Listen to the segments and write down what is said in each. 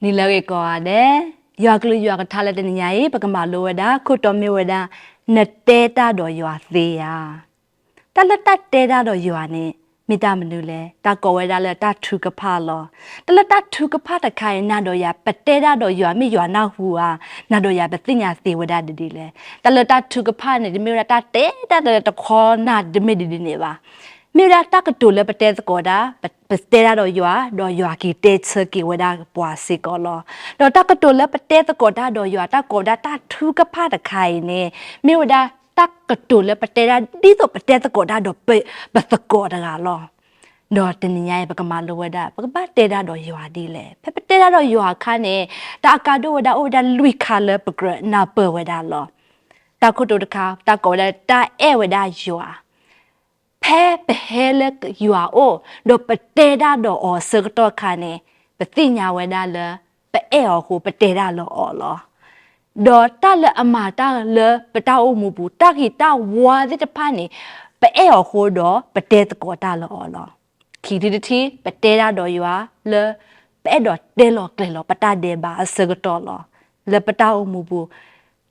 နံၤလၢအဂ့ၤကိးဂၤဒဲး, ယွၤကလုၢ်ယွၤကထါလၢတနံၤညါအံၤ ပကမၤလိဝဲဒၣ် ခိၣ်တီမ့ၢ်ဝဲဒၣ် နတဲတၢ်ဒီးယွၤသ့ဧါ. တၢ်လၢတၢ်တဲတၢ်ဒီးယွၤန့ၣ် မ့ၢ်တၢ်မနုၤလဲၣ်. တၢ်ကိးဝဲဒၣ်လၢတၢ်ထုကဖၣ်လီၤ. တၢ်လၢတၢ်ထုကဖၣ်တခါအံၤ နၤဒီးယၤ ပတဲတၢ်ဒီးယွၤ မ့ၢ်ယွၤနၢ်ဟူဧါ, နၤဒီးယၤ ပသ့ၣ်ညါသ့ဝဲဒၣ်ဒ်လဲၣ်. တၢ်လၢတၢ်ထုကဖၣ်န့ၣ် တမ့ၢ်ဝဲဒၣ်တၢ်တဲတၢ်လၢတခီနၢ်တမ့ၢ်ဒ်ဒ်န့ၣ်ဘၣ်. မ့ၢ်ဝဲဒၣ်တၢ်ကတိၤလၢပတဲသကိးတၢ်, ပတဲတၢ်ဒီးယွၤ, ဒီးယွၤက့ၤတဲဆၢက့ၤဝဲဒၣ်ပှၤစ့ၢ်ကီးလီၤ. ဒီးတၢ်ကတိၤလၢပတဲသကိးတၢ်ဒီးယွၤ တၢ်ကိးဝဲဒၣ်တၢ်ထုကဖၣ်တခါအံၤန့ၣ် မ့ၢ်ဝဲဒၣ်တၢ်ကတိၤလၢပတဲတၢ် ဒ်သိးပတဲသကိးတၢ်ဒီးပသကိးတဂၤလီၤ. ဒီးတနံၤညါအံၤ ပကမၤလိဝဲဒၣ် ပကဘၣ်တဲတၢ်ဒီးယွၤဒ်လဲၣ်. ဖဲပတဲတၢ်ဒီးယွၤအခါန့ၣ် တၢ်အကါဒိၣ်ဝဲဒၣ် အိၣ်ဝဲဒၣ်လွံၢ်ခါလၢပကြၢးနၢ်ပၢၢ်ဝဲဒၣ်လီၤ. တၢ်ခိၣ်တီတခါ တၢ်ကိးဝဲဒၣ် တၢ်အဲၣ်ဝဲဒၣ်ယွၤ. ဖဲပဟဲလၢယွၤအအိၣ် ဒီးပတဲတၢ်ဒီးအီၤအဆၢကတီၢ်အခါန့ၣ် ပသ့ၣ်ညါဝဲဒၣ်လၢ ပအဲၣ်အီၤအဃိ ပတဲတၢ်လၢအီၤလီၤ. ဒီးတၢ်လၢအမၤတၢ်လၢပတၢ်အိၣ်မူပူၤ တၢ်ဂ့ၤတၢ်ဝါသ့ၣ်တဖၣ်န့ၣ် ပအဲၣ်အီၤအဃိဒီး ပတဲသကိးတၢ်လၢအီၤလီၤ. ခံထံၣ်တထံၣ် ပတဲတၢ်ဒီးယွၤလၢ ပအဲၣ်ဒိးတဲလီၤကျဲၤလီၤ ပတၢ်ဒဲးဘးအဆၢကတီၢ်လီၤ. လၢပတၢ်အိၣ်မူပူၤ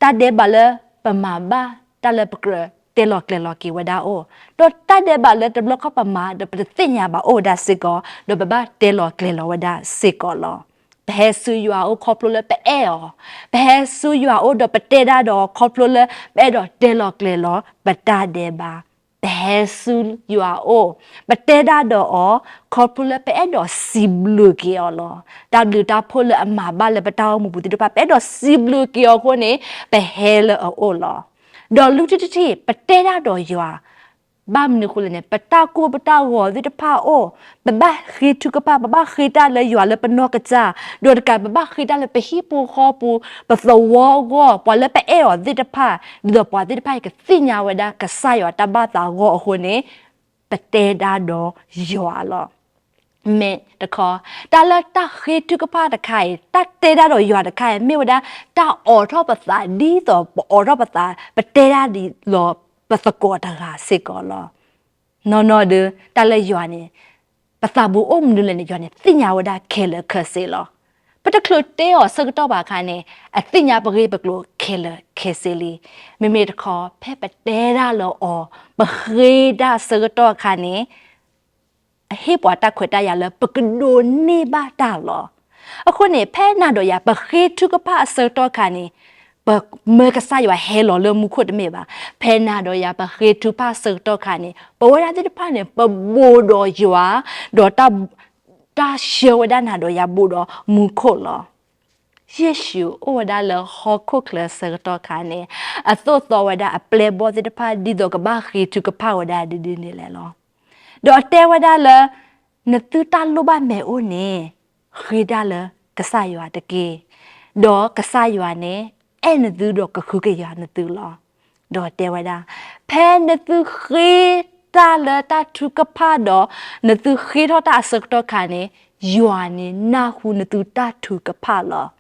တၢ်ဒဲးဘးလၢပမၤဘၣ် တၢ်လၢပကြၢးတဲလီၤကျဲၤလီၤက့ၤဝဲဒၣ်အိၣ်, ဒီးတၢ်ဒဲးဘးလၢတဘျီခီၣ်ပမၤဒီးပတသ့ၣ်ညါဘၣ်အိၣ်ဝဲဒၣ်စ့ၢ်ကီး, ဒီးပဘၣ်တဲလီၤကျဲၤလီၤဝဲဒၣ်စ့ၢ်ကီးလီၤ. ပဟဲဆူယွၤအအိၣ်ခီဖျိလၢပအဲၣ်အီၤ, ပဟဲဆူယွၤအအိၣ်ဒီးပတဲတၢ်ဒီးအီၤခီဖျိလၢပအဲၣ်ဒိးတဲလီၤကျဲၤလီၤပတၢ်ဒဲးဘး, ပဟဲဆူယွၤအအိၣ်, ပတဲတၢ်ဒီးအီၤ ခီဖျိလၢပအဲၣ်ဒိးစံးဘျုးက့ၤအီၤလီၤ. တၢ်ဘျုးတၢ်ဖှိၣ်လၢအမၤဘၣ်လၢပတၢ်အိၣ်မူပူၤသ့ၣ်တဖၣ် ပအဲၣ်ဒိးစံးဘျုးက့ၤအီၤအဃိန့ၣ် ပဟဲလၢအအိၣ်လီၤ. ဒီးလွံၢ်ထံၣ်တထံၣ် ပတဲတၢ်ဒီးယွၤ ဘၣ်မနုၤအဃိလဲၣ်န့ၣ် ပတၢ်ကိၢ်ပတၢ်ဂီၤသ့ၣ်တဖၣ်အိၣ်, ပဘၣ်ဃ့ထုကဖၣ်, ပဘၣ်ဃ့တၢ်လၢယွၤလၢပနီၢ်ကစၢ်, ဒီးတကး ပဘၣ်ဃ့တၢ်လၢပဟံၣ်ပူၤဃီပူၤ, ပသဝီအဂီၢ်, ပှၤလၢပအဲၣ်အီၤသ့ၣ်တဖၣ်, ဒ်သိးပှၤသ့ၣ်တဖၣ်အံၤကသ့ၣ်ညါဝဲဒၣ်ကစၢ်ယွၤတၢ်ဘၣ်သးအဂီၢ်အဃိန့ၣ် ပတဲတၢ်ဒီးယွၤလီၤ. မ့ၢ်တခီ, တၢ်လၢတၢ်ဃ့ထုကဖၣ်တခါအံၤ, တၢ်တဲတၢ်ဒီးယွၤတခါအံၤ မ့ၢ်ဝဲဒၣ်တၢ်အိးထီၣ်ပသး ဒ်သိးပအိးထီၣ်ပသး ပတဲတၢ်ဒ်လီၤပသကိးတဂၤစ့ၢ်ကီးလီၤ. နီၢ်နီၢ်ဒီး တၢ်လၢယွၤန့ၣ် ပသးပူၤအိၣ်မနုၤလဲၣ်န့ၣ် ယွၤန့ၣ်သ့ၣ်ညါဝဲဒၣ်ခဲလၢာ်ခဲဆ့လီၤ. ပတချုးတဲအီၤဆၢကတီၢ်ဘၣ်အခါန့ၣ် အသ့ၣ်ညါပဂ့ၢ်ပကျိၤခဲလၢာ်ခဲဆ့လံ. မ့မ့ၢ်တခီ ဖဲပတဲတၢ်လၢအီၤ ပဃ့တၢ်ဆၢကတီၢ်အခါန့ၣ် အဟ့ၣ်ပှၤတၢ်ခွဲးတၢ်ယာ်လၢပကဒိးန့ၢ်ဘၣ်တၢ်လီၤ. အဃိန့ၣ် ဖဲနၤဒီးယၤ ပဃ့ထုကဖၣ်အဆၢကတီၢ်အခါန့ၣ် ပမၢကစၢ်ယွၤဟဲလီၤလၢမူခိၣ်တမ့ၢ်ဘၣ်. ဖဲနၤဒီးယၤ ပဃ့ထုကဖၣ်အဆၢကတီၢ်အခါန့ၣ် ပဝဲဒၣ်သ့ၣ်တဖၣ်န့ၣ် ပဘူးဒီးယွၤ ဒီး တၢ်ဆှၢဝဲဒၣ်နၤဒီးယၤဘူးဒီးမူခိၣ်လီၤ. ယ့ၣ်ၡူးအိၣ်ဝဲဒၣ်လၢဟီၣ်ခိၣ်ချၢအဆၢကတီၢ်အခါန့ၣ် အသိၣ်သီဝဲဒၣ်အပျဲၢ်အဘီၣ်သ့ၣ်တဖၣ် ဒ်သိးကဘၣ်ဃ့ထုကဖၣ်ဝဲဒၣ်ဒ်ဒ်န့ၣ်လဲၣ်လီၤ. ဒီးအတဲဝဲဒၣ်လၢ နသုတၢ်လိၣ်ဘၣ်မ့ၢ်အိၣ်န့ၣ် ဃ့တၢ်လၢကစၢ်ယွၤတက့ၢ်. ဒီးကစၢ်ယွၤန့ၣ် အဲၣ်နသုဒီးကဃုကယၤနသုလီၤ. ဒီးတဲဝဲဒၣ် ဖဲနသုဃ့တၢ်လၢတၢ်ထုကဖၣ်ဒီး နသုဃ့ထီၣ်တၢ်အဆၢကတီၢ်အခါန့ၣ် ယွၤန့ၣ်နၢ်ဟူနသုတၢ်ထုကဖၣ်လီၤ.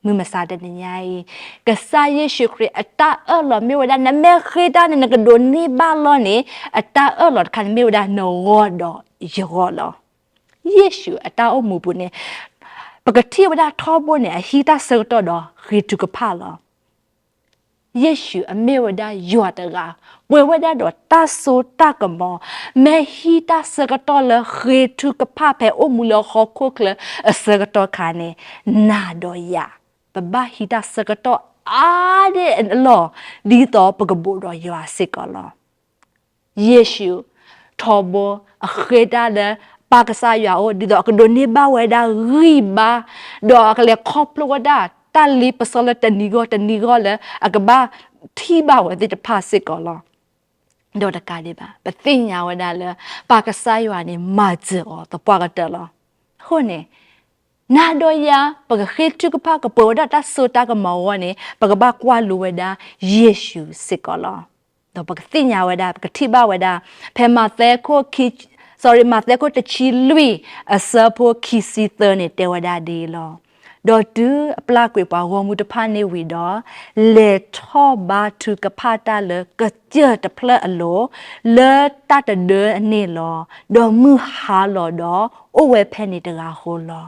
မုၢ်မဆါတနံၤညါအံၤ ကစၢ်ယ့ၣ်ၡူးခရံာ်အတၢ်အၢၣ်လီၤမ့ၢ်ဝဲဒၣ် နမ့ၢ်ဃ့တၢ်န့ၣ် နကဒိးန့ၢ်ဘၣ်လီၤန့ၣ် အတၢ်အၢၣ်လီၤတခါန့ၣ် မ့ၢ်ဝဲဒၣ်နဂီၢ်ဒီးယဂီၢ်လီၤ. ယ့ၣ်ၡူးအတၢ်အိၣ်မူပူၤန့ၣ် ပကထံၣ်ဝဲဒၣ်ထီဘိန့ၣ် အဟံးတၢ်ဆၢကတီၢ်ဒီးဃ့ထုကဖၣ်လီၤ. ယ့ၣ်ၡူးအမ့ၢ်ဝဲဒၣ်ယွၤတဂၤ ပှဲၤဝဲဒၣ်ဒီးတၢ်စိတၢ်ကမီၤ မ့ၢ်ဟံးတၢ်ဆၢကတီၢ်လၢဃ့ထုကဖၣ်ဖဲအိၣ်မူလၢဟီၣ်ခိၣ်ချၢအဆၢကတီၢ်ခါန့ၣ် နၤဒီးယၤ ပဘၣ်ဟံးတၢ်ဆၢကတီၢ်အါဒၣ်အလီၢ် ဒ်သိးပကဘူးဒီးယွၤစ့ၢ်ကီးလီၤ. ယ့ၣ်ၡူး ထီဘိ အဃ့တၢ်လၢပၢ်ကစၢ်ယွၤအအိၣ် ဒ်သိးအကဒိးန့ၢ်ဘၣ်ဝဲဒၣ်ဂံၢ်ဘါ ဒီးအကလဲၤခီဖျိဝဲဒၣ်တၢ်လ့ပစီလၢတနံၤဂီၢ်တနံၤဂီၢ်လၢ အကဘၣ်ထံၣ်ဘၣ်ဝဲသ့ၣ်တဖၣ်စ့ၢ်ကီးလီၤ. ဒီးတကးဒံးဘၣ် ပသ့ၣ်ညါဝဲဒၣ်လၢ ပၢ်ကစၢ်ယွၤန့ၣ် မၤစၢၤအီၤသပှၢ်ကတၢၢ်လီၤ. အဃိန့ၣ် နၤဒီးယၤ ပကဃ့ထုကဖၣ်ကပှဲၤဝဲဒၣ်တၢ်စိတၢ်ကမီၤအဂီၢ်န့ၣ် ပကဘၣ်ကွၢ်လိဝဲဒၣ်ယ့ၣ်ၡူးစ့ၢ်ကီးလီၤ. ဒီးပကသ့ၣ်ညါဝဲဒၣ် ပကထံၣ်ဘၣ်ဝဲဒၣ် ဖဲမးသဲခိၣ်ခံ sorry မးသဲခိၣ်တဆံလွံၢ် အဆၢဖိခံဆံသၢန့ၣ် တဲဝဲဒၣ်ဒ်အံၤလီၤ. ဒီးတုၤအပျၢ်ကွံာ်ပှၤဂီၢ်မုၢ်တဖၣ်န့ၣ်ဝံၤဒီး လဲၤထီၣ်ဘါထုကဖၣ်တၢ်လၢကစၢၢ်တဖျၢၣ်အလိၤ လၢတၢ်တဒၢန့ၣ်လီၤ. ဒီးမုၢ်ဟါလီၤဒီး အိၣ်ဝဲဖဲန့ၣ်တဂၤဧိၤလီၤ.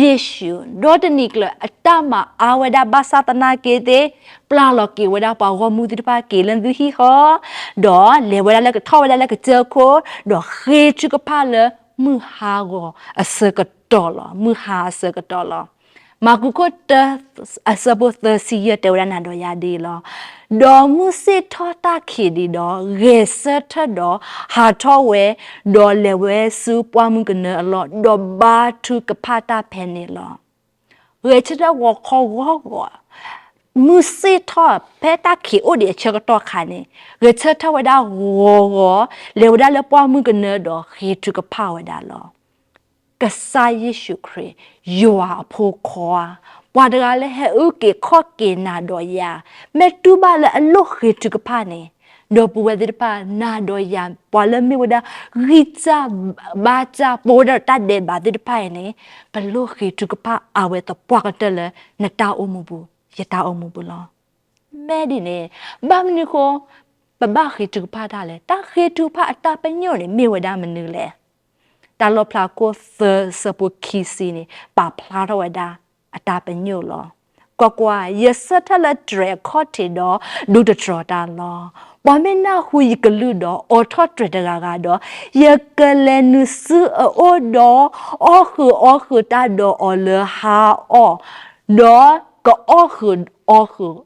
ယ့ၣ်ၡူး ဒီတနံၤကျၢၤ အတၢ်မၤအါဝဲဒၣ်ဘၣ်ဆၣ်သနာ်က့သ့ၣ် ပျၢ်လီၤက့ၤဝဲဒၣ်ပှၤဂီၢ်မုၢ်သ့ၣ်တဖၣ်က့ၤလၢသုဟံၣ်ဃီ, ဒီးလဲၤဝဲဒၣ်လၢကထီၣ်ဝဲဒၣ်လၢကစၢၢ်ခိၣ်, ဒီးဃ့ထုကဖၣ်လၢမုၢ်ဟါဂီၤအဆၢကတီၢ်လီၤ. မုၢ်ဟါအဆၢကတီၢ်လီၤ. မၢ်ကူးခိၣ်တၢ အဆၢဖိသၢဆံယဲၢ် တဲဝဲဒၣ်နၤဒီးယၤဒ်အံၤလီၤ. ဒီးမုၢ်ဆ့ၣ်ထီၣ်တၢ်ခံးဒံးဒီး ဂဲၤဆၢထၢၣ်ဒီးဟးထီၣ်ဝဲ, ဒီးလဲၤဝဲဆူပှၢ်မုၢ်ကနၢအလီၢ်, ဒီးဘါထုကဖၣ်တၢ်ဖဲန့ၣ်လီၤ. ဂဲၤဆၢထၢၣ်ဂီၤခီဂီၤဂီၤ, မုၢ်ဆ့ၣ်ထီၣ်ဖဲတၢ်ခံးအိၣ်ဒံးအဆၢကတီၢ်ခါန့ၣ်, ဂဲၤဆၢထၢၣ်ဝဲဒၣ်ဂီၤဂီၤ, လဲၤဝဲဒၣ်လၢပှၢ်မုၢ်ကနၢဒီးဃ့ထုကဖၣ်ဝဲဒၣ်လီၤ. ကစၢ်ယ့ၣ်ၡူးခရံာ်, ယွၤအဖိခွါ, ပှၤတဂၤလၢဟဲအုၣ်က့ၤခီၣ်က့ၤနၤဒီးယၤ, မ့ၢ်တူၢ်ဘၣ်လၢအလိၣ်ဃ့ထုကဖၣ်န့ၣ်, ဒီပုၢ်ဝဲၢ်သ့ၣ်တဖၣ် နၤဒီးယၤ ပှၤလၢမ့ၢ်ဝဲဒၣ် ဂံၢ်စၢ်ဘါစၢ် ပှဲၤဝဲဒၣ်ဒီးတၢ်ဒဲးဘးသ့ၣ်တဖၣ်အံၤန့ၣ်, ပလိၣ်ဃ့ထုကဖၣ်အဝဲသပှၢ်ကတၢၢ်လၢနတၢ်အိၣ်မူပူၤ, ယတၢ်အိၣ်မူပူၤလီၤ. မ့ၢ်ဒ်န့ၣ်, ဘၣ်မနုၤအဃိ ပဘၣ်ဃ့ထုကဖၣ်တၢ်လဲၣ်. တၢ်ဃ့ထုကဖၣ်အတၢ်ပညိၣ်န့ၣ် မ့ၢ်ဝဲဒၣ်မနုၤလဲၣ်. တၢ်လီၣ်ဖျါခိၣ်သၢ အဆၢဖိခံဆံန့ၣ် ပာ်ဖျါထီၣ်ဝဲဒၣ်အတၢ်ပညိၣ်လီၤ. ကွၢ်ကွၢ်, ယဆၢထၢၣ်လၢတြဲၤအခီၣ်ထံးဒီး ဒိတတြီၤတၢ်လီၤ. ပှၤမ့ၢ်နၢ်ဟူယကလုၢ်ဒီး အိးထီၣ်တြဲၤတဂၤဂၤဒီး, ယကလဲၤနုာ်ဆူအအိၣ်ဒီး အီၣ်ဃုာ်အီဃုာ်တၢ်ဒီးအီၤလၢဟါအီၣ်, ဒီးကအီၣ်ဃုာ်အီဃုာ်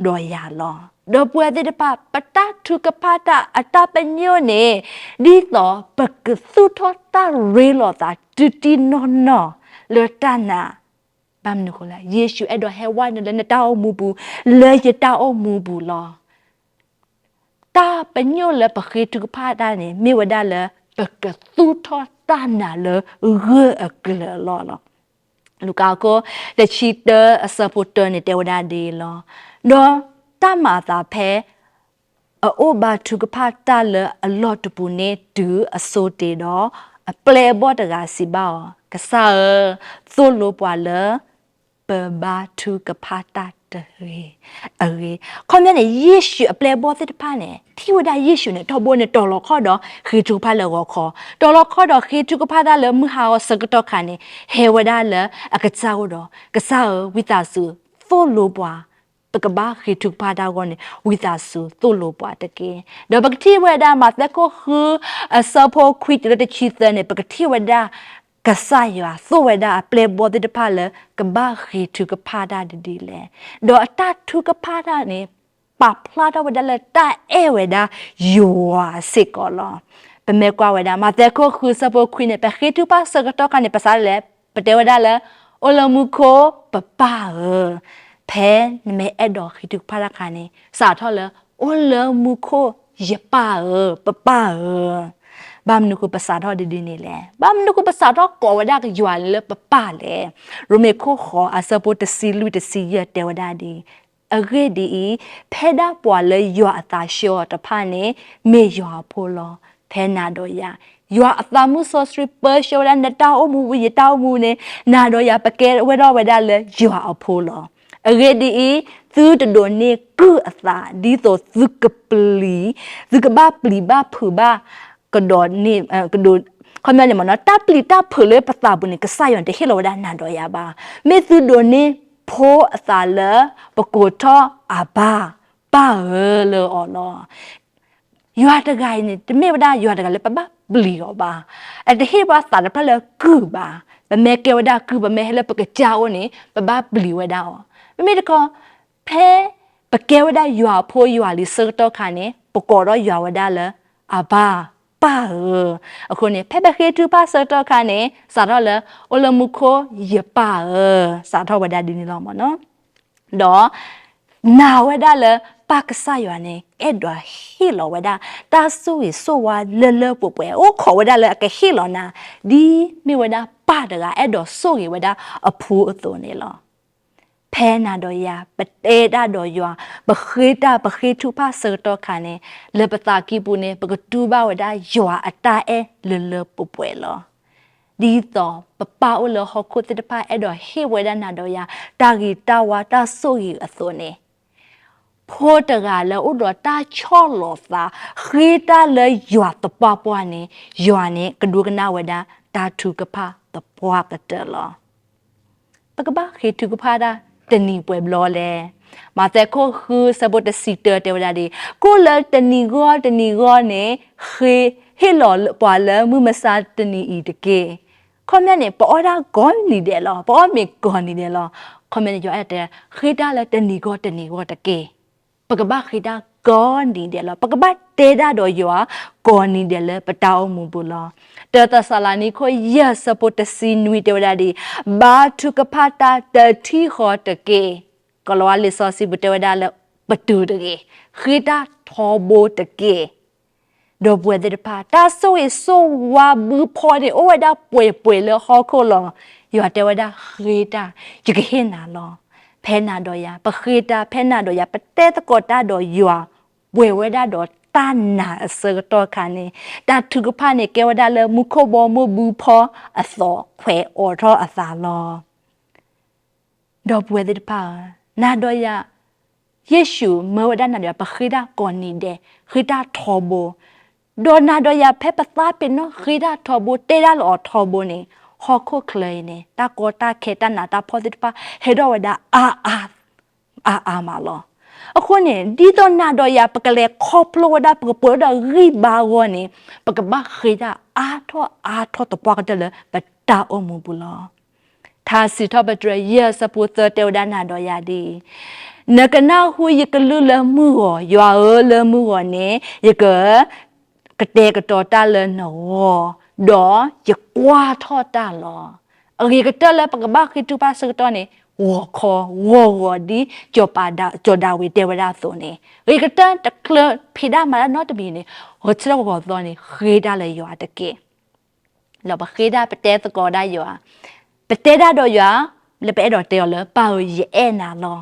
ဒီးယၤလီၤ. ဒီပုၢ်ဝဲၢ်သ့ၣ်တဖၣ်, ပတၢ်ထုကဖၣ်တၢ်အတၢ်ပညိၣ်န့ၣ် ဒ်သိးပကသူၣ်ထီၣ်တၢ်ရ့လိာ်သးတံၢ်တံၢ်နီၢ်နီၢ်လၢတၢ်နာ်. ဘၣ်မနုၤအဃိလဲၣ်, ယ့ၣ်ၡူးအဲၣ်ဒိးဟဲဝဲနုာ်လၢနတၢ်အိၣ်မူပူၤ, လၢယတၢ်အိၣ်မူပူၤလီၤ. တၢ်ပညိၣ်လၢပဃ့ထုကဖၣ်တၢ်န့ၣ် မ့ၢ်ဝဲဒၣ်လၢ ပကသူၣ်ထီၣ်တၢ်နာ်လၢဂၢၢ်အကျၢၤအလီၢ်လီၤ. လူၤကၣ်အခိၣ်တဆံတၢ အဆၢဖိတၢန့ၣ် တဲဝဲဒၣ်ဒ်အံၤလီၤ. ဒီးတၢ်မၤအသးဖဲ အအိၣ်ဘါထုကဖၣ်တၢ်လၢအလီၢ်တပူၤန့ၣ်တုၤအစိၤတ့ၢ်ဒီး, အပျဲၢ်အဘီၣ်တဂၤစံးဘၣ်အီၤ, ကစၢ်ဧၢ, သိၣ်လိပှၤလၢ ပဘါထုကဖၣ်တၢ်တဂ့ၤ, အဂ့ၤ. ခီပညီန့ၣ် ယ့ၣ်ၡူးအပျဲၢ်အဘီၣ်သ့ၣ်တဖၣ်န့ၣ် ထံၣ်ဝဲဒၣ်ယ့ၣ်ၡူးန့ၣ် ထီဘိန့ၣ် တီၤလီၤခီၣ်ဒီးဃ့ထုကဖၣ်လၢဂီၤခီ, တီၤလီၤခီၣ်ဒီးဃ့ထုကဖၣ်တၢ်လၢမုၢ်ဟါဂီၤဆၢကတီၢ်ခါန့ၣ် ဟဲဝဲဒၣ်လၢအကစၢ်အအိၣ်ဒီး, ကစၢ်ဧၢ, ဝံသးစူၤ သိၣ်လိပှၤ, ပကဘၣ်ဃ့ထုကဖၣ်တၢ်အဂီၢ်န့ၣ် ဝံသးစူၤသိၣ်လိပှၤတက့ၢ်. ဒီးပကထံၣ်ဝဲဒၣ် မးသဲခိၣ်ဃု အဆၢဖိခွံတုၤလၢတဆံသၢန့ၣ် ပကထံၣ်ဝဲဒၣ် ကစၢ်ယွၤသိၣ်ဝဲဒၣ်အပျဲၢ်အဘီၣ်သ့ၣ်တဖၣ်လၢ ကဘၣ်ဃ့ထုကဖၣ်တၢ်ဒ်လဲၣ်. ဒီးအတၢ်ထုကဖၣ်တၢ်န့ၣ် ပာ်ဖျါထီၣ်ဝဲဒၣ်လၢတၢ်အဲၣ်ဝဲဒၣ်ယွၤစ့ၢ်ကီးလီၤ. ပမ့ၢ်ကွၢ်ဝဲဒၣ် မးသဲခိၣ်ဃု အဆၢဖိခွံန့ၣ် ပဃ့ထုကဖၣ်ဆၢကတီၢ်ခါန့ၣ် ပစးလဲၣ်, ပတဲဝဲဒၣ်လၢ အိၣ်လၢမူခိၣ်ပပၢ်ဧၢ. ဖဲနမ့ၢ်အဲၣ်ဒိးဃ့ထုကဖၣ်တၢ်ခါန့ၣ် စးထီၣ်လၢ အိၣ်လၢမူခိၣ်ယပၢ်ဧၢ, ပပၢ်ဧၢ. ဘၣ်မနုၤအဃိပစးထီၣ်ဒ်ဒ်န့ၣ်လဲၣ်. ဘၣ်မနုၤအဃိပစးထီၣ်ကိးဝဲဒၣ်ယွၤန့ၣ်လၢပပၢ်လဲၣ်. ရိမ့ၤခိၣ်ဃိး အဆၢဖိတဆံလွံၢ်တဆံယဲၢ်တဲဝဲဒၣ်ဒ်အံၤ, အဂ့ၢ်ဒ်အံၤ, ဖဲဒၣ်ပှၤလၢယွၤအသးဆှၢအီၤတဖၣ်န့ၣ် မ့ၢ်ယွၤအဖိလီၤ. ဖဲနၤဒီးယၤ ယွၤအသးမုၢ်စီဆှံပၢဆှၢဝဲဒၣ်နတၢ်အိၣ်မူပူၤ ယတၢ်အိၣ်မူန့ၣ် နၤဒီးယၤပကဲဝဲဒၣ်ဝဲဒၣ်လၢယွၤအဖိလီၤ. အဂ့ၢ်ဒ်အံၤ, သုတဒိးန့ၢ်ကုၢ်အသး ဒ်သိးသုကပျံၤ, သုကဘၣ်ပျံၤဘၣ်ဖုးဘၣ် ကဒီးန့ၣ်, ကဒိး, ခီပညီန့ၣ်မ့ၢ်နီၤ တၢ်ပျံၤတၢ်ဖုးလၢပသးပူၤန့ၣ် ကစၢ်ယွၤန့ၣ်တဟ့ၣ်လီၤဝဲဒၣ်နၤဒီးယၤဘၣ်. မ့ၢ်သုဒိးန့ၢ်ဖိအသးလၢ ပကိးထီၣ်အဘါ ပၢ်ဧၢလၢအီၤလီၤ. ယွၤတဂၤအံၤန့ၣ် တမ့ၢ်ဝဲဒၣ်ယွၤတဂၤလၢပဘၣ်ပျံၤအီၤဘၣ်. အတဟ့ၣ်ပှၤသးတဖျၢၣ်လၢကုၢ်ဘၣ်. ပမ့ၢ်ကဲဝဲဒၣ်ကုၢ် ပမ့ၢ်ဟဲလၢပကစၢ်အအိၣ်န့ၣ် ပဘၣ်ပျံၤဝဲဒၣ်အီၤ. မ့မ့ၢ်တခီ ဖဲပကဲဝဲဒၣ်ယွၤအဖိယွၤလံၤဆၢကတီၢ်ခါန့ၣ် ပကိးဒီးယွၤဝဲဒၣ်လၢ အဘါ ပၢ်ဧၢ. အဃိန့ၣ် ဖဲပဃ့ထုကဖၣ်ဆၢကတီၢ်ခါန့ၣ် စးထီၣ်လၢ အိၣ်လၢမူခိၣ်ယပၢ်ဧၢ, စးထီၣ်ဝဲဒၣ်ဒ်န့ၣ်လီၤမ့ၢ်နီၤ. ဒီး နာ်ဝဲဒၣ်လၢ ပၢ်ကစၢ်ယွၤန့ၣ် အဲၣ်ဒိးဟ့ၣ်လီၤဝဲဒၣ် တၢ်ဆိၣ်ဂ့ၤဆိၣ်ဝါလၢလၢပှဲၤပှဲၤ, အိၣ်ခိးဝဲဒၣ်လၢအကဟ့ၣ်လီၤနၤ ဒ်မ့ၢ်ဝဲဒၣ်ပၢ်တဂၤအဲၣ်ဒိးဆိၣ်ဂ့ၤဝဲဒၣ်အဖိအသိးန့ၣ်လီၤ. ဖဲနၤဒီးယၤ ပတဲတၢ်ဒီးယွၤ, ပဃ့တၢ် ပဃ့ထုကဖၣ်ဆၢကတီၢ်ခါန့ၣ် လၢပသးကံၢ်ပူၤန့ၣ် ပကတူၢ်ဘၣ်ဝဲဒၣ်ယွၤအတၢ်အဲၣ်လၢလၢပှဲၤပှဲၤလီၤ. ဒ်သိးပပၢ်အိၣ်လၢဟီၣ်ခိၣ်သ့ၣ်တဖၣ်အဲၣ်ဒိးဟ့ၣ်ဝဲဒၣ်နၤဒီးယၤ တၢ်ဂ့ၤတၢ်ဝါတၢ်ဆိၣ်ဂ့ၤအသိးန့ၣ် ဖိတဂၤလၢအိၣ်ဒီးတၢ်ဆီၣ်လီၤသး ဃ့တၢ်လၢယွၤသပှၢ်ပှၢ်န့ၣ် ယွၤန့ၣ်ကဒိကနၣ်ဝဲဒၣ်တၢ်ထုကဖၣ်သပှၢ်ကတၢၢ်လီၤ. ပကဘၣ်ဃ့ထုကဖၣ်တၢ်တနံၤပှဲၤဘျီလဲၣ်. မးသဲခိၣ်ဃုဆၢဖိတဆံတၢတဲဝဲဒၣ်ဒ်, ကိၣ်လၢတနံၤဂီၢ်တနံၤဂီၢ်န့ၣ် ဃ့ဟ့ၣ်လီၤပှၤလၢမုၢ်မဆါတနံၤအံၤတက့ၢ်. ခီပညီန့ၣ် ပအီၣ်တၢ်ကိးနံၤဒဲးလီၤ, ပအီၣ်မ့ၤကိးနံၤဒဲးလီၤ. ခီပညီန့ၣ် ယွၤအဲၣ်တဲ ဃ့တၢ်လၢတနံၤဂီၢ်တနံၤဂီၢ်တက့ၢ်. ပကဘၣ်ဃ့တၢ်ကိးနံၤဒဲးလီၤ. ပကဘၣ်တဲတၢ်ဒီးယွၤကိးနံၤဒဲးလၢပတၢ်အိၣ်မူပူၤလီၤ. တၢသးစၤလနံခိၣ်ယဲၢ်ဆၢဖိတဆံနွံတဲဝဲဒၣ်ဒ်, ဘါထုကဖၣ်တၢ်တထံၣ်ဃီတက့ၢ်. ကလီၤဝါလံာ်စီဆှံပူၤတဲဝဲဒၣ်လၢပတုာ်တဂ့ၤ, ဃ့တၢ်ထီဘိတက့ၢ်. ဒီပုၢ်ဝဲၢ်သ့ၣ်တဖၣ်, တၢ်ဆိၣ်ဂ့ၤဆိၣ်ဝါဘုဖီန့ၣ် အိၣ်ဝဲဒၣ်ပှဲၤပှဲၤလၢဟီၣ်ခိၣ်လီၤ. ယွၤတဲဝဲဒၣ်ဃ့တၢ်, ယကဟ့ၣ်နၤလီၤ. ဖဲနၤဒီးယၤ ပဃ့တၢ်, ဖဲနၤဒီးယၤ ပတဲသကိးတၢ်ဒီးယွၤ ပှဲၤဝဲဒၣ်ဒီးတၢ်နာ်အဆၢကတီၢ်ခါန့ၣ်, တၢ်ထုကဖၣ်န့ၣ် ကဲဝဲဒၣ်လၢမူခိၣ်ဘီမုၢ်ဘုဖီအသိး ခွဲးအိးထီၣ်အသးလီၤ. ဒီပုၢ်ဝဲၢ်သ့ၣ်တဖၣ်ဧၢ, နၤဒီးယၤ ယ့ၣ်ၡူးမၢဝဲဒၣ်နၤဒီးယၤ ပဃ့တၢ်ကိးနံၤဒဲး, ဃ့တၢ်ထီဘိ, ဒီးနၤဒီးယၤဖဲပသးပ့ၤနီၣ်ဃ့တၢ်ထီဘိ တဲတၢ်လၢအီၤထီဘိန့ၣ်, ဟီၣ်ခိၣ်ချၢအံၤန့ၣ် တၢ်ကီတၢ်ခဲ တၢ်နးတၢ်ဖှီၣ်သ့ၣ်တဖၣ် ဟဲထီၣ်ဝဲဒၣ်အါအါ အါအါမးလီၤ. အဃိန့ၣ် ဒ်သိးနၤဒီးယၤ ပကလဲၤခီဖျိဝဲဒၣ် ပကပှဲၤဝဲဒၣ်ဂံၢ်ဘါအဂီၢ်န့ၣ်, ပကဘၣ်ဃ့တၢ်အါထီၣ်အါထီၣ်သပှၢ်ကတၢၢ်လၢပတၢ်အိၣ်မူပူၤလီၤ. ထါစံးထီၣ်ပတြၢၤ ယဲၢ်ဆၢဖိသၢတဲဝဲဒၣ်နၤဒီးယၤဒ်အံၤ, နကနၢ်ဟူယကလုၢ်လၢမုၢ်ဂီၤ, ယွၤဧၢ လၢမုၢ်ဂီၤန့ၣ် ယက ကတဲာ်ကတီၤတၢ်လၢနဂီၢ်, ဒီးယကွၢ်ထီၣ်တၢ်လီၤ. အဂ့ၤကတၢၢ်လၢပကဘၣ်ဃ့ထုကဖၣ်ဆၢကတီၢ်န့ၣ် ဂီၤခီဂီၤဂီၤ ဒ်စီၤပၤဒၤ, စီၤဒၤဝံးတဲဝဲဒၣ်အသိးန့ၣ်, အဂ့ၤကတၢၢ် တချုးဖံးဒၣ်မၤတၢ်နီတမံၤန့ၣ်, ဂီၤဆၢထၢၣ်ဂီၤသီန့ၣ် ဃ့တၢ်လၢယွၤတက့ၢ်. ဒီးပဃ့တၢ် ပတဲသကိးဒၣ်ယွၤ, ပတဲတၢ်ဒီးယွၤ လၢပအဲၣ်ဒိးတဲအီၤလၢ ပၢ်ဧၢ ယအဲၣ်နၤလီၤ.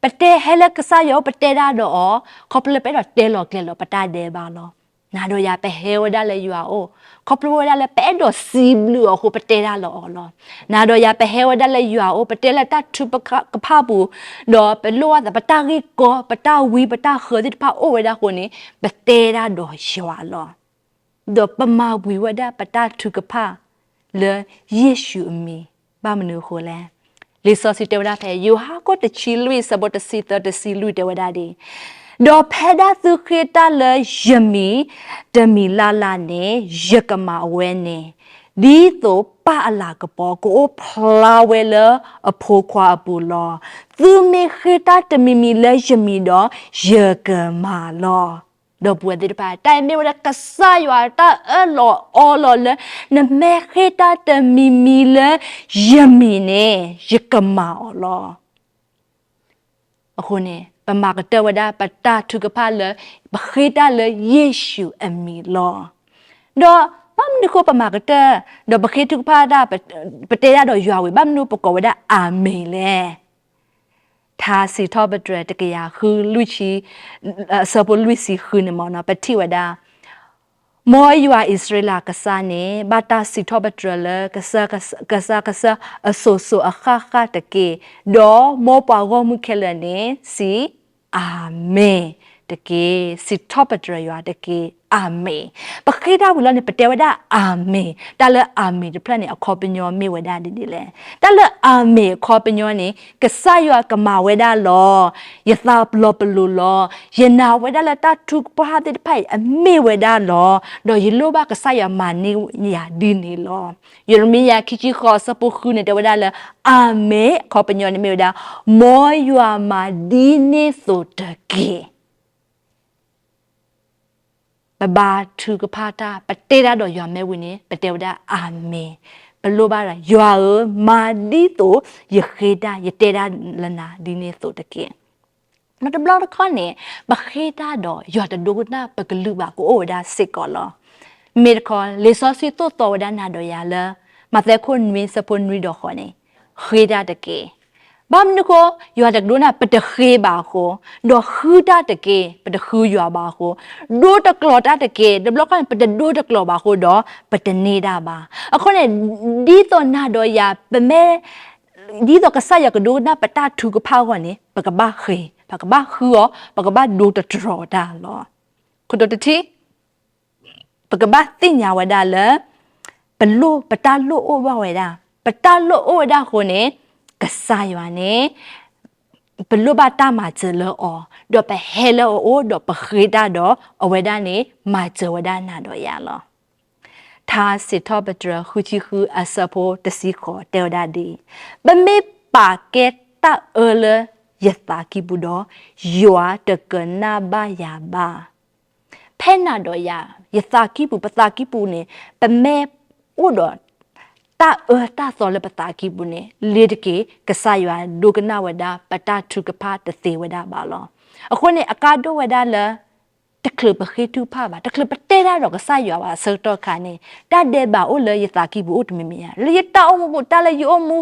ပတဲဟဲလၢကစၢ်ယွၤအိၣ် ပတဲတၢ်ဒီးအီၤ ခီဖျိလၢပအဲၣ်ဒိးတဲလီၤကျဲၤလီၤပတၢ်ဒဲးဘးလီၤ. နၤဒီးယၤ ပဟဲဝဲဒၣ်လၢယွၤအိၣ် ခီဖျိဝဲဒၣ်လၢပအဲၣ်ဒိးစံးဘျုးအီၤအဃိ ပတဲတၢ်လၢအီၤလီၤ. နၤဒီးယၤ ပဟဲဝဲဒၣ်လၢယွၤအိၣ် ပတဲလၢတၢ်ထုကဖၣ်ပူၤ, ဒီးပလိၣ်ဘၣ်သး ပတၢ်ဂ့ၢ်ကီ ပတၢ်ဝံပတၢ်ဃၢၤသ့ၣ်တဖၣ်အိၣ်ဝဲဒၣ်အဃိန့ၣ် ပတဲတၢ်ဒီးယွၤလီၤ. ဒီးပမၤဝံၤဝဲဒၣ်ပတၢ်ထုကဖၣ်လၢယ့ၣ်ၡူးအမံၤ, ဘၣ်မနုၤအဃိလဲၣ်. လံာ်စီဆှံတဲဝဲဒၣ်ဖဲ ယိၤဟၣ်ခိၣ်တဆံလွံၢ် အဆၢဖိတဆံသၢ တဆံလွံၢ်တဲဝဲဒၣ်ဒ်, ဒီးဖဲဒၣ်သုဃ့တၢ်လၢယမံၤတမံၤလၢ်လၢ်န့ၣ် ယကမၤဝဲန့ၣ်, ဒ်သိးပၢ်အလၤကပီၤကအိၣ်ဖျါဝဲလၢအဖိခွါအပူၤလီၤ. သုမ့ၢ်ဃ့တၢ်တမံၤမံၤလၢယမံၤဒီး ယကမၤလီၤ. ဒီပုၢ်ဝဲၢ်သ့ၣ်တဖၣ်, တၢ်အံၤမ့ၢ်ဝဲဒၣ်ကစၢ်ယွၤတၢ်အၢၣ်လီၤအီလီၤလၢ နမ့ၢ်ဃ့တၢ်တမံၤမံၤလၢယမံၤန့ၣ် ယကမၤအီၤလီၤ. အဃိန့ၣ် ပမၤကတၢၢ်ဝဲဒၣ်ပတၢ်ထုကဖၣ်လၢ ပဃ့တၢ်လၢယ့ၣ်ၡူးအမံၤလီၤ. ဒီးဘၣ်မနုၤအဃိပမၤကတၢၢ် ဒီးပဃ့ထုကဖၣ်တၢ် ပတဲတၢ်ဒီးယွၤဝံၤ ဘၣ်မနုၤပကိးဝဲဒၣ်အၤမ့ၣ်လဲၣ်. ထါစံးထီၣ်ပတြၢၤတကယၤဃုလွံၢ်ဆံ အဆၢဖိလွံၢ်ဆံဃုန့ၣ်မ့ၢ်နီၤ ပထံၣ်ဝဲဒၣ်, မ်ယွၤအံၣ်စရ့လးကစၢ်န့ၣ် ဘၣ်တၢ်စံးထီၣ်ပတြၢၤလၢ ကစၢ်ကစၢ်အစိၤစိၤအဃၣ်ဃၣ်တက့ၢ်. ဒီးမ်ပှၤဂီၢ်မုၢ်ခဲလၢာ်န့ၣ် စံးအၤမ့ၣ်တက့ၢ်. စံးထီၣ်ပတြၢၤယွၤတက့ၢ်. အၤမ့ၣ်. ပဃ့တၢ်ဝံၤလီၤန့ၣ် ပတဲဝဲဒၣ်အၤမ့ၣ်. တၢ်လၢအၤမ့ၣ်တဖျၢၣ်န့ၣ် အခီပညီမ့ၢ်ဝဲဒၣ်ဒ်လဲၣ်. တၢ်လၢအၤမ့ၣ်အခီပညီန့ၣ် ကစၢ်ယွၤကမၤဝဲဒၣ်လီၤ. ယသးလီၤပလိာ်လီၤ. ယနာ်ဝဲဒၣ်လၢတၢ်ထုကဖၣ်သ့ၣ်တဖၣ်အံၤ အမ့ၢ်ဝဲဒၣ်လီၤ. ဒီးယလိၣ်ဘၣ်ကစၢ်ယွၤမၤန့ၢ်ယၤဒ်န့ၣ်လီၤ. ယရမံယၤခံဆံဃိး အဆၢဖိဃုန့ၣ် တဲဝဲဒၣ်လၢ အၤမ့ၣ်အခီပညီန့ၣ်မ့ၢ်ဝဲဒၣ် မ်ယွၤမၤဒ်န့ၣ်သိးတက့ၢ်. ပဘါထုကဖၣ်တၢ် ပတဲတၢ်ဒီးယွၤမ့ၢ်ဝံၤန့ၣ် ပတဲဝဲဒၣ်အၤမ့ၣ်. ပလိၣ်ဘၣ်ဒီး ယွၤဧၢ, မၤဒ်သိးယဃ့တၢ် ယတဲတၢ်လၢနၤဒ်န့ၣ်သိးတက့ၢ်. ဒီးတဘျီတခီၣ်န့ၣ် ပဃ့တၢ်ဒီး ယွၤတဒိကနၣ်ပကလုၢ်ဘၣ် ကအိၣ်ဝဲဒၣ်စ့ၢ်ကီးလီၤ. မ့ၢ်တခီ လံာ်စီဆှံသိၣ်သီဝဲဒၣ်နၤဒီးယၤလၢ မးသဲခိၣ်နွံ ဆၢဖိနွံဒီးဃိးန့ၣ်, ဃ့တၢ်တက့ၢ်. ဘၣ်မနုၤအဃိ ယွၤတဒိကနၣ် ပတဃ့ဘၣ်အဃိ, ဒီးဃုတၢ်တက့ၢ်, ပတဃုယွၤဘၣ်အဃိ, ဒိတကျိးတၢ်တက့ၢ်, တဘျီခီၣ်န့ၣ် ပတဒိတကျိးဘၣ်အဃိဒီး ပတန့ၢ်တၢ်ဘၣ်. အဃိန့ၣ် ဒ်သိးနၤဒီးယၤ ပမ့ၢ် ဒ်သိးကစၢ်ယွၤကဒိကနၣ်ပတၢ်ထုကဖၣ်အဂီၢ်န့ၣ် ပကဘၣ်ဃ့, ပကဘၣ်ဃုအီၤ, ပကဘၣ်ဒိတတြီၤတၢ်လီၤ. ခိၣ်တီတထံၣ် ပကဘၣ်သ့ၣ်ညါဝဲဒၣ်လၢ ပလိၣ်, ပတၢ်လိၣ်အိၣ်ဘၣ်ဝဲဒၣ်, ပတၢ်လိၣ်အိၣ်ဝဲဒၣ်အဃိန့ၣ် ကစၢ်ယွၤန့ၣ် ပလိၣ်ဘၣ်တၢ်မၤစၢၤလၢအီၤ, ဒီးပဟဲလၢအအိၣ် ဒီးပဃ့တၢ်ဒီး အဝဲဒၣ်န့ၣ် မၤစၢၤဝဲဒၣ်နၤဒီးယၤလီၤ. ထါစံးထီၣ်ပတြၢၤ ဃုဆံဃု အဆၢဖိတဆံဃိး တဲဝဲဒၣ်ဒ်အံၤ, ပမ့ၢ်ပာ်ကဲတၢ်အၢလၢယသးကံၢ်ပူၤဒီး, ယွၤတကနၣ်ဘၣ်ယၤဘၣ်. ဖဲနၤဒီးယၤ ယသးကံၢ်ပူၤ ပသးကံၢ်ပူၤန့ၣ် ပမ့ၢ်အိၣ်ဒီး တၢ်အၢတၢ်သီလၢပသးကံၢ်ပူၤန့ၣ် လ့ၤတက့ၢ် ကစၢ်ယွၤဒိကနၣ်ဝဲဒၣ် ပတၢ်ထုကဖၣ်တသ့ဝဲဒၣ်ဘၣ်လီၤ. အဃိန့ၣ် အကါဒိၣ်ဝဲဒၣ်လၢ တချုးပဃ့ထုကဖၣ်ဘၣ်, တချုးပတဲတၢ်ဒီးကစၢ်ယွၤဘၣ်အဆၢကတီၢ်အခါန့ၣ် တၢ်ဒဲးဘးအိၣ်လၢယသးကံၢ်ပူၤအိၣ်တမံၤမံၤဧါ. လၢယတၢ်အိၣ်မူပူၤ တၢ်လၢယအိၣ်မူ,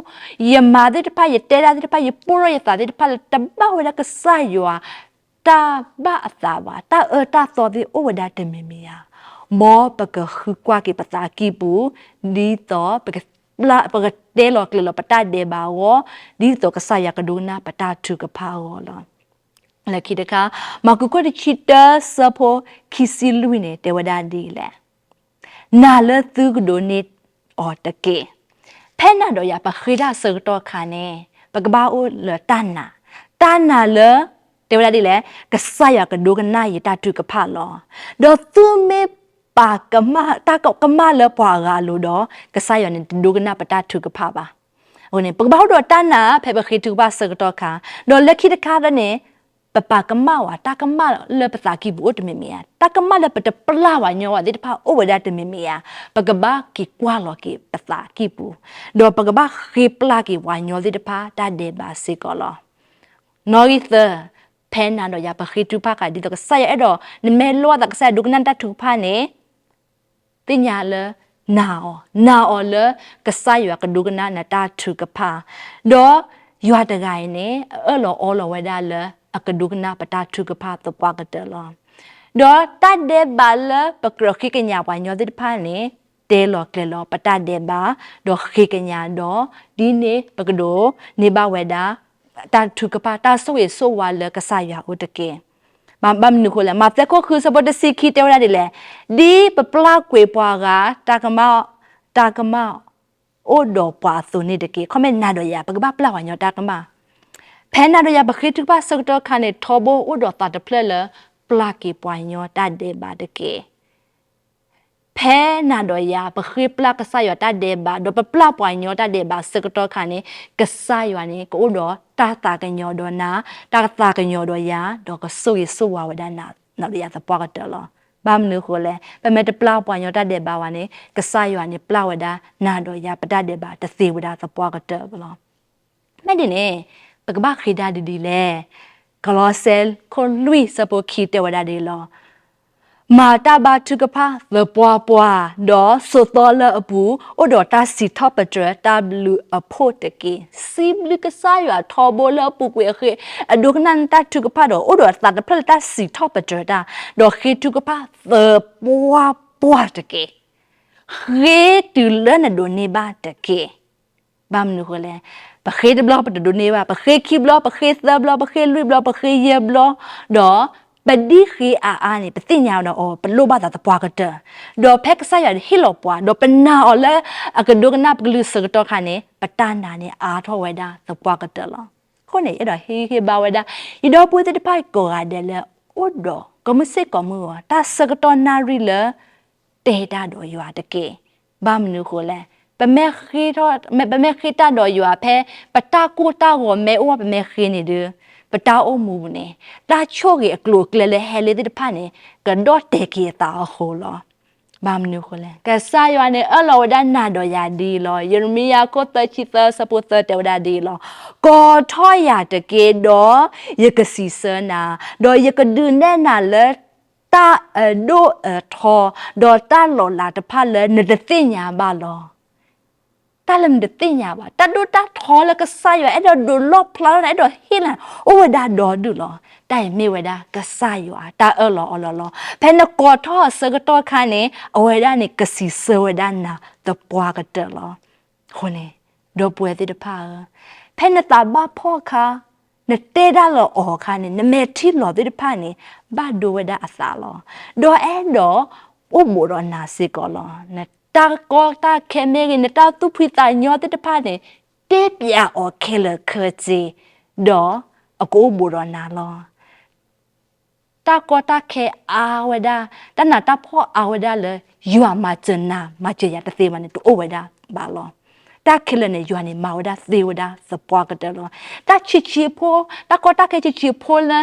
ယမၤသ့ၣ်တဖၣ် ယတဲဒၣ်သ့ၣ်တဖၣ် ယပိၢ်ထီၣ်ယသးသ့ၣ်တဖၣ်လၢတဘၣ်ဝဲဒၣ်ကစၢ်ယွၤ တၢ်ဘၣ်အသးဘၣ်, တၢ်အၢတၢ်သီသ့ၣ်အိၣ်ဝဲဒၣ်တမံၤမံၤဧါ. မ်ပကဃုကွၢ်က့ၤပသးကံၢ်ပူၤ ဒ်သိး ပကတဲလီၤကျဲၤလီၤပတၢ်ဒဲးဘးအဂီၢ် ဒ်သိးကစၢ်ယွၤကဒိကနၣ်ပတၢ်ထုကဖၣ်အဂီၢ်လီၤ. လၢခံတခါ မၢ်ကူးခိၣ်တဆံတၢ ဆၢဖိခံဆံလွံၢ်န့ၣ် တဲဝဲဒၣ်ဒ်လဲၣ်. နာ်လၢသုကဒိးန့ၢ်အီၤတက့ၢ်. ဖဲနၤဒီးယၤ ပဃ့တၢ်ဆၢကတီၢ်ခါန့ၣ် ပကဘၣ်အိၣ်လၢတၢ်နာ်, တၢ်နာ်လၢ တဲဝဲဒၣ်ဒ်လဲၣ်, ကစၢ်ယွၤကဒိကနၣ်ယတၢ်ထုကဖၣ်လီၤ. ဒီးသုမ့ၢ်ပာ်ကမၣ်တၢ်ကမၣ်လၢပှၤအဂၤအလိၤဒီး ကစၢ်ယွၤန့ၣ် တဒိကနၣ်ပတၢ်ထုကဖၣ်ဘၣ်. အဃိန့ၣ် ပကဘၣ်အိၣ်ဒီးတၢ်နာ် ဖဲပဃ့ထုကဖၣ်ဆၢကတီၢ်ခါ, ဒီးလၢခံတခါသၢန့ၣ် ပပာ်ကမၣ်ဝဲ တၢ်ကမၣ်လၢပသးကံၢ်ပူၤအိၣ်တမံၤမံၤဧါ, တၢ်ကမၣ်လၢပတပျၢ်ပှၤညီဝဲသ့ၣ်တဖၣ်အိၣ်ဝဲဒၣ်တမံၤမံၤဧါ, ပကဘၣ်က့ၤကွၢ်လီၤက့ၤပသးကံၢ်ပူၤ, ဒီးပကဘၣ်ဃ့ပျၢ်က့ၤပှၤညီသ့ၣ်တဖၣ်တၢ်ဒဲးဘးစ့ၢ်ကီးလီၤ. နီၣ်ဂံၢ်သၢ, ဖဲနၤဒီးယၤပဃ့ထုကဖၣ်ဃး ဒ်သိးကစၢ်ယွၤအဲၣ်ဒိး နမ့ၢ်လိၣ်ဘၣ်သးကစၢ်ယွၤဒိကနၣ်နတၢ်ထုကဖၣ်န့ၣ် သ့ၣ်ညါလၢ နာ်အီၤ, နာ်အီၤလၢကစၢ်ယွၤကဒိကနၣ်နတၢ်ထုကဖၣ်, ဒီးယွၤတဂၤအံၤန့ၣ် အအၢၣ်လီၤအီလီၤဝဲဒၣ်လၢအကဒိကနၣ်ပတၢ်ထုကဖၣ်သပှၢ်ကတၢၢ်လီၤ. ဒီးတၢ်ဒဲးဘးလၢပကြၢးဃ့ကညးပှၤညီသ့ၣ်တဖၣ်န့ၣ် တဲလီၤကျဲၤလီၤပတၢ်ဒဲးဘး, ဒီးဃ့ကညးဒီး ဒ်န့ၣ်ပကဒိးန့ၢ်ဘၣ်ဝဲဒၣ် တၢ်ထုကဖၣ် တၢ်ဆိၣ်ဂ့ၤဆိၣ်ဝါလၢကစၢ်ယွၤအိၣ်တက့ၢ်. ဘၣ်မနုၤအဃိလဲၣ်, မးသဲခိၣ်ဃုဆၢဖိတဆံခံတဲဝဲဒၣ်ဒ်လဲၣ်, ဒ်ပပျၢ်ကွံာ်ပှၤဂၤ တၢ်ကမၣ် တၢ်ကမၣ်အိၣ်ဒီးပှၤအသိးန့ၣ်တက့ၢ်. ခီမ့ၢ်နၤဒီးယၤ ပကဘၣ်ပျၢ်ပှၤညီတၢ်ကမၣ်. ဖဲနၤဒီးယၤပဃ့ထုကဖၣ်ဆၢကတီၢ်ခါန့ၣ် ထီဘိအိၣ်ဒီးသးတဖျၢၣ်လၢ ပျၢ်က့ၤပှၤညီတၢ်ဒဲးဘးတက့ၢ်. ဖဲနၤဒီးယၤ ပဃ့ပျၢ်ကစၢ်ယွၤတၢ်ဒဲးဘး ဒီးပပျၢ်ပှၤညီတၢ်ဒဲးဘးဆၢကတီၢ်ခါန့ၣ် ကစၢ်ယွၤန့ၣ် ကအိၣ်ဒီးတၢ်သးကညီၤဒီးနၤ, တၢ်သးကညီၤဒီးယၤ, ဒီးကဆိၣ်ဂ့ၤဆိၣ်ဝါဝဲဒၣ်နၤဒီးယၤသပှၢ်ကတၢၢ်လီၤ. ဘၣ်မနုၤအဃိလဲၣ်, ပမ့ၢ်တပျၢ်ပှၤညီတၢ်ဒဲးဘးဘၣ်န့ၣ် ကစၢ်ယွၤန့ၣ်ပျၢ်ဝဲဒၣ်နၤဒီးယၤပတၢ်ဒဲးဘးတသ့ဝဲဒၣ်သပှၢ်ကတၢၢ်လီၤ. မ့ၢ်ဒ်န့ၣ် ပကဘၣ်ဃ့တၢ်ဒ်လဲၣ်. ကလီးစဲခိၣ်လွံၢ်ဆၢဖိခံတဲဝဲဒၣ်ဒ်အံၤလီၤ. မၤတၢ်ဘါထုကဖၣ်သပှၢ်ပှၢ်, ဒီးဆိးသီလၢအပူၤ အိၣ်ဒီးတၢ်စံးထီၣ်ပတြၢၤတၢ်ဘျုးအဖှိၣ်တက့ၢ်. စံးဘျုးကစၢ်ယွၤထီဘိလၢအပူၤကွံာ်အဃိ အဒိကနၣ်နတၢ်ထုကဖၣ်ဒီး အိၣ်ဒီးသးတဖျၢၣ်လၢတၢ်စံးထီၣ်ပတြၢၤတၢ်, ဒီးဃ့ထုကဖၣ်သပှၢ်ပှၢ်တက့ၢ်. ဃ့တုၤလၢနဒိးန့ၢ်ဘၣ်တက့ၢ်. ဘၣ်မနုၤအဃိလဲၣ်, ပဃ့တဘျီပတဒိးန့ၢ်ဘၣ်, ပဃ့ခံဘျီ, ပဃ့သၢဘျီ, ပဃ့လွံၢ်ဘျီ, ပဃ့ယဲၢ်ဘျီ, ဒီးပဒ်ဃ့အါအါန့ၣ် ပသ့ၣ်ညါဒီးအီၤ ပလိၣ်ဘၣ်သးသပှၢ်ကတၢၢ်, ဒီးဖဲကစၢ်ယွၤဟ့ၣ်လီၤပှၤ ဒီးပနာ်အီၤလၢအကဒိကနၣ်ပကလုၢ်ဆၢကတီၢ်ခါန့ၣ် ပတၢ်နာ်န့ၣ်အါထီၣ်ဝဲဒၣ်သပှၢ်ကတၢၢ်လီၤ. အဃိန့ၣ် အဲၣ်ဒိးဟ့ၣ်ဂံၢ်ဟ့ၣ်ဘါဝဲဒၣ် ယဒီပုၢ်ဝဲၢ်သ့ၣ်တဖၣ်ကိးဂၤဒဲးလၢ အိၣ်ဒီးကိးမုၢ်ဆ့ၣ်ကိးမုၢ်ဂီၤ တၢ်ဆၢကတီၢ်နၣ်ရံၣ်လၢ တဲတၢ်ဒီးယွၤတက့ၢ်. ဘၣ်မနုၤအဃိလဲၣ်, ပမ့ၢ်ဃ့ထီၣ်, ပမ့ၢ်ဃ့တၢ်ဒီးယွၤဖဲ ပတၢ်ကိၢ်တၢ်ဂီၤမ့ၢ်အိၣ် ပမ့ၢ်ဃ့န့ၣ်ဒီး ပတၢ်အိၣ်မူပူၤန့ၣ် တၢ်ဆိၣ်ဂ့ၤအကျိၤအကျဲလၢဟဲလၢသ့ၣ်တဖၣ်န့ၣ် ကဒီၣ်တဲာ်က့ၤအသးအဃိလီၤ. ဘၣ်မနုၤအဃိလဲၣ်, ကစၢ်ယွၤန့ၣ် အၢၣ်လီၤဝဲဒၣ်နၤဒီးယၤဒ်အံၤလီၤ. ယံးရမံယၤခိၣ်သၢဆံသၢ ဆၢဖိသၢတဲဝဲဒၣ်ဒ်အံၤလီၤ. ကိးထီၣ်ယၤတက့ၢ်, ဒီးယကစံးဆၢနၤ, ဒီးယကဒုးနဲၣ်နၤလၢ တၢ်အဒိၣ်အထီ ဒီးတၢ်လီၤလးတဖၣ်လၢနတသ့ၣ်ညါဘၣ်လီၤ. တၢ်လၢနတသ့ၣ်ညါဘၣ်, တၢ်ဒိၣ်တၢ်ထီလၢကစၢ်ယွၤအဲၣ်ဒိးဒုးလီၣ်ဖျါထီၣ်နၤ အဲၣ်ဒိးဟ့ၣ်လီၤ အိၣ်ဝဲဒၣ်ဒီဒူၣ်လီၤ. တၢ်အံၤမ့ၢ်ဝဲဒၣ်ကစၢ်ယွၤတၢ်အၢၣ်လီၤအီလီၤလီၤ. ဖဲနကိးထီၣ်အဆၢကတီၢ်ခါန့ၣ် အဝဲဒၣ်န့ၣ် ကစံးဆၢဝဲဒၣ်နၤသပှၢ်ကတၢၢ်လီၤ. အဃိန့ၣ် ဒီပုၢ်ဝဲၢ်သ့ၣ်တဖၣ်ဧၢ, ဖဲနသးဘၣ်ဖှီၣ်အခါ, နတဲတၢ်လၢအီၤအခါန့ၣ် နမဲာ်ထံလီၤသ့ၣ်တဖၣ်န့ၣ် ဘၣ်ဒိဝဲဒၣ်အသးလီၤ. ဒီးအဲၣ်ဒိးအိၣ်ဘူးဒီးနၤစ့ၢ်ကီးလီၤ. နတၢ်ကီတၢ်ခဲမ့ၢ်ဂ့ၤ, နတၢ်သူၣ်ဖှံသးညီသ့ၣ်တဖၣ်န့ၣ် တဲပျးအီၤခဲလၢာ်ခဲဆ့, ဒီးအကအိၣ်ဘူးဒီးနၤလီၤ. တၢ်ကီတၢ်ခဲအါဝဲဒၣ်, တၢ်နးတၢ်ဖှီၣ်အါဝဲဒၣ်လၢ ယွၤမၤစၢၤနၤ မၤစၢၤယၤတသ့ဘၣ်န့ၣ် တအိၣ်ဝဲဒၣ်ဘၣ်လီၤ. တၢ်ခဲလၢာ်န့ၣ် ယွၤန့ၣ် မၤဝဲဒၣ်သ့ဝဲဒၣ်သပှၢ်ကတၢၢ်လီၤ. တၢ်ဆံးဆံးဖိ, တၢ်ကီတၢ်ခဲဆံးဆံးဖိလၢ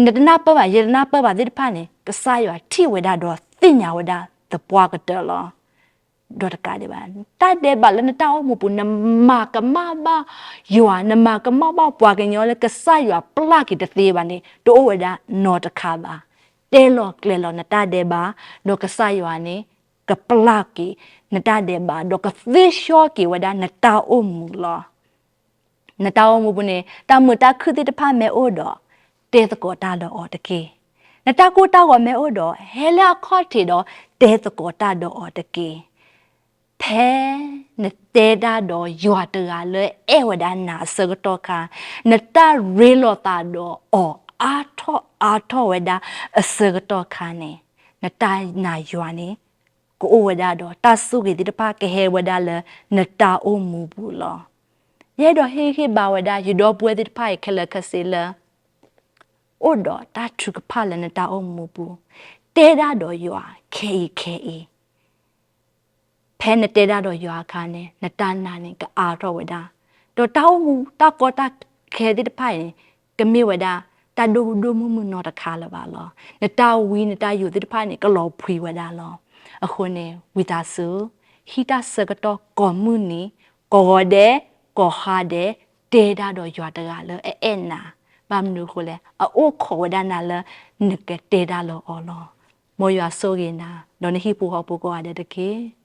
နတနၢ်ပၢၢ်ဘၣ် ယတနၢ်ပၢၢ်ဘၣ်သ့ၣ်တဖၣ်န့ၣ် ကစၢ်ယွၤထံၣ်ဝဲဒၣ်ဒီးသ့ၣ်ညါဝဲဒၣ်သပှၢ်ကတၢၢ်လီၤ. ဒီးတကးဒံးဘၣ်, တၢ်ဒဲးဘးလၢနတၢ်အိၣ်မူပူၤ နမၤကမၣ်ဘၣ်ယွၤ, နမၤကမၣ်ဘၣ်ပှၤကညီလၢကစၢ်ယွၤပျၢ်က့ၤတသ့ဘၣ်န့ၣ် တအိၣ်ဝဲဒၣ်နီတခါဘၣ်. တဲလီၤကျဲၤလီၤနတၢ်ဒဲးဘး, ဒီးကစၢ်ယွၤန့ၣ် ကပျၢ်က့ၤနတၢ်ဒဲးဘး, ဒီးကသ့ဆှီက့ၤဝဲဒၣ်နတၢ်အိၣ်မူလီၤ. နတၢ်အိၣ်မူပူၤန့ၣ် တၢ်မုာ်တၢ်ခုၣ်သ့ၣ်တဖၣ်မ့ၢ်အိၣ်ဒီး တဲသကိးတၢ်ဒီးအီၤတက့ၢ်. နတၢ်ကိၢ်တၢ်ဂီၤမ့ၢ်အိၣ်ဒီး ဟဲလၢအခီၣ်ထံးဒီး တဲသကိးတၢ်ဒီးအီၤတက့ၢ်. ဖဲနတဲတၢ်ဒီးယွၤတဂၤလၢအဲၣ်ဝဲဒၣ်နၤအဆၢကတီၢ်ခါ, နတၢ်ရ့လိာ်သးဒီးအီၤအါထီၣ်အါထီၣ်ဝဲဒၣ်အဆၢကတီၢ်ခါန့ၣ်, နတၢ်နာ်ယွၤန့ၣ် ကအိၣ်ဝဲဒၣ်ဒီး တၢ်ဆိၣ်ဂ့ၤသ့ၣ်တဖၣ်ကဟဲဝဲဒၣ်လၢနတၢ်အိၣ်မူပူၤလီၤ. ယအဲၣ်ဒိးဟ့ၣ်ဂံၢ်ဟ့ၣ်ဘါဝဲဒၣ် ယဒီပုၢ်ဝဲၢ်သ့ၣ်တဖၣ်အံၤခဲလၢာ်ခဲဆ့လၢ အိၣ်ဒီးတၢ်ထုကဖၣ်လၢနတၢ်အိၣ်မူပူၤ, တဲဒၣ်ဒီးယွၤခဲအံၤခဲအံၤ. ဖဲနတဲဒၣ်ဒီးယွၤအခါန့ၣ် နတၢ်နာ်န့ၣ်ကအါထီၣ်ဝဲဒၣ်, ဒီးတၢ်အိၣ်မူတၢ်ကီတၢ်ခဲသ့ၣ်တဖၣ်အံၤန့ၣ် ကမ့ၢ်ဝဲဒၣ် တၢ်ဒိၣ်ဒိၣ်မုၢ်မုၢ်နီတခါလၢၤဘၣ်လီၤ. နတၢ်ဝံနတၢ်ယိာ်သ့ၣ်တဖၣ်န့ၣ် ကလီၤဖှံဝဲဒၣ်လီၤ. အဃိန့ၣ် ဝံသးစူၤ ဟံၣ်တၢ်ဆၢကတီၢ်ကိးမုၢ်နံၤ, ကိးဂီၤဒဲး, ကိးဟါဒဲး, တဲဒၣ်ဒီးယွၤတဂၤလၢအအဲၣ်နၤ, ဘၣ်မနုၤအဃိလဲၣ်, အအိၣ်ခိးဝဲဒၣ်နၤလၢ နကတဲတၢ်လၢအီၤလီၤ. မ်ယွၤဆိၣ်ဂ့ၤနၤ ဒီးနဟံၣ်ဖိဃီဖိကိးဂၤဒဲးတက့ၢ်.